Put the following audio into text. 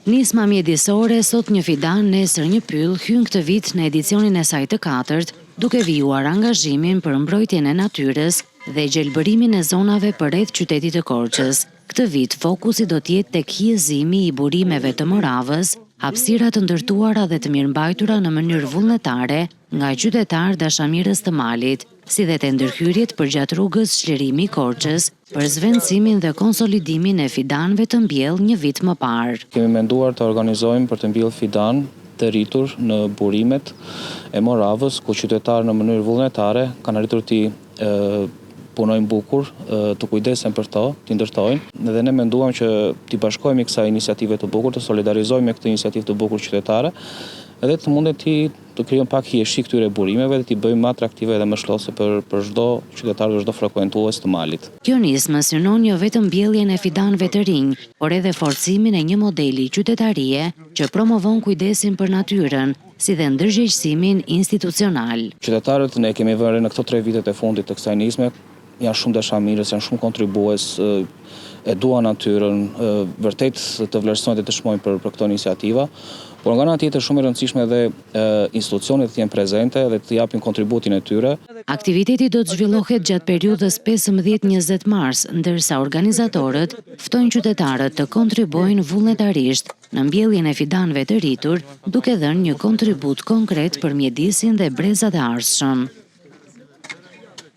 Nisma mjedisore Sot një fidan, nesër një pyll hyn këtë vit në edicionin e saj të katërt, duke vijuar angazhimin për mbrojtjen e natyrës dhe gjelbërimin e zonave përreth qytetit të Korçës. Këtë vit fokusi do të jetë tek hijëzimi i burimeve të Moravës, hapësira të ndërtuara dhe të mirëmbajtura në mënyrë vullnetare nga qytetarë dashamirës të malit, si dhe te ndërhyrjet përgjatë rrugës Çlirimi i Korçës për zëvendësimin dhe konsolidimin e fidanëve të mbjellë një vit më parë. Kemi menduar të organizojmë për të mbjellë fidanë të rritur në burimet e Moravës, ku qytetarë në mënyrë vullnetare kanë arritur t'i punojnë bukur, të kujdesen për to, t'i ndërtojnë. Dhe ne menduam që t'i bashkohemi kësaj iniciative të bukur, të solidarizojmë me këtë iniciativë të bukur qytetare dhe të mundet t'i Të krijojmë pak hijeshi këtyre burimeve dhe t'i bëjmë më atraktive dhe më shlodhëse për për çdo qytetar dhe çdo frekuentues të malit. Kjo nismë synon jo vetëm mbjelljen e fidanëve të rinj, por edhe forcimin e një modeli qytetarie që promovon kujdesin për natyrën, si dhe ndërgjegjësimin institucional. Qytetarët, ne kemi vënë re në këto tre vitet e fundit të kësaj nisme, janë shumë dashamirës, janë shumë kontribues, e duan natyrën, vërtet të vlerësojnë dhe të dëshmojnë për, për këto iniciativa, por nga ana tjetër shumë e rëndësishme edhe institucionet të jenë prezente dhe të japin kontributin e tyre. Aktiviteti do të zhvillohet gjatë periudhës 15 20 mars, ndërsa organizatorët ftojnë qytetarët të kontribuojnë vullnetarisht në mbjelljen e fidanëve të rritur, duke dhënë një kontribut konkret për mjedisin dhe brezat e ardhshëm.